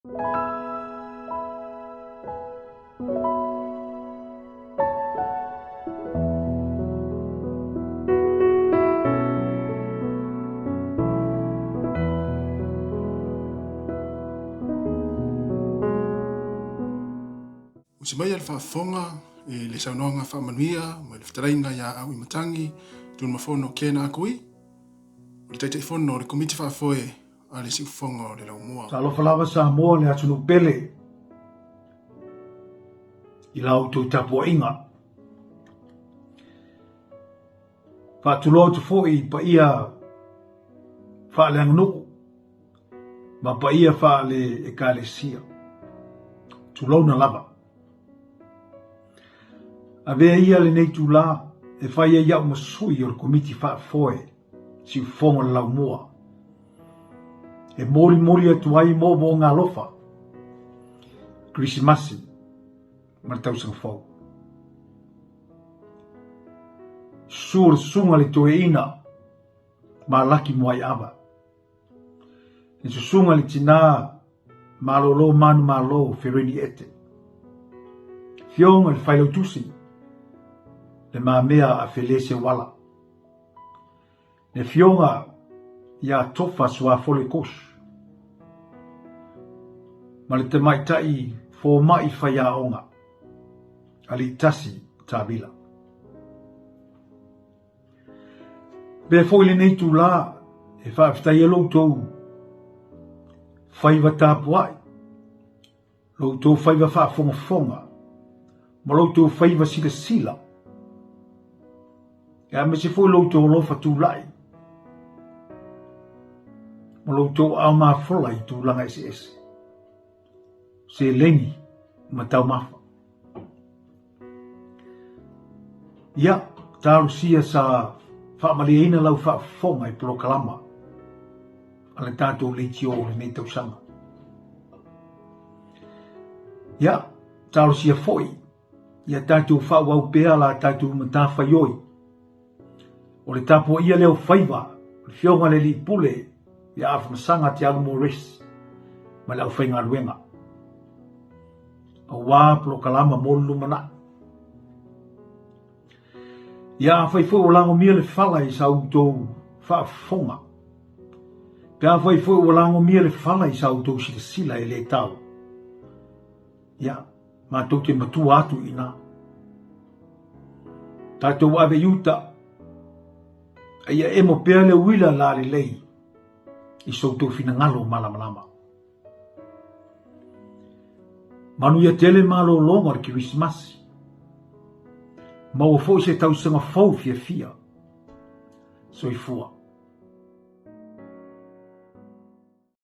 Usi mai a le faafofoga i le saunoaga faamanuia mai le fetalaiga ia Auimatagi Tunumafono Ken Akui, o le Taitaifono o le Komiti Faafoe a le Siufofoga o le Laumua. Talofa lava Samoa le atunuu pele i la outou tapuaiga. Faatulou atu foi i paia faaleaganuu ma paia faale-ekalesia. Tulouna lava. Avea ia lenei itulā e fai ai au ma sui o le Komiti Faafoe Siufofoga o le Laumua e molimoli atu ai moomooga alofa, Kerisimasi ma le tausaga fou. Susu le susuga le toeaina Malaki Muaiava. Le susuga le tinā malōlō manumalo Fereni Ete. Fioga le failautusi Le Mamea a Felese Wala. Le afioga ia Tofa Suafole Kosh ma le tamaitai fomai faiaoga Aliitasi Tavila. Pea foi lenei itulā e faafetai ai lo outou faiva tapuai, lo outou faiva faafogafoga, ma lo outou faiva silasila, e aemaise foi lo outou alofa tulai, ma lo outou aao mafola i tulaga eseese, seleni ma taumafa. Ia, talosia sa faamalieina lau faafofoga i polokalama a le tatou leitio o lenei tausaga. Ia, talosia foi ia tatou faaauau pea la tatou matafaioi o le tapuaia lea o faiva o le Afioga i le Alii Pule ia Afamasaga Te Alu Morris ma le aufaigaluega aua polokalama mo le lumanai. Ia afai foi ua lagomia le fala i sa outou faafofoga, pe afai foi ua lagomia le fala i sa outou silasila e le tau, ia, matou te matua atu i ina. Tatou ave i uta, a ia emo pea le uila lalelei i so outou finagalo malamalama. Manuia tele malologa o le Kerisimasi. Maua foi se tausaga fou fiafia. Soifua.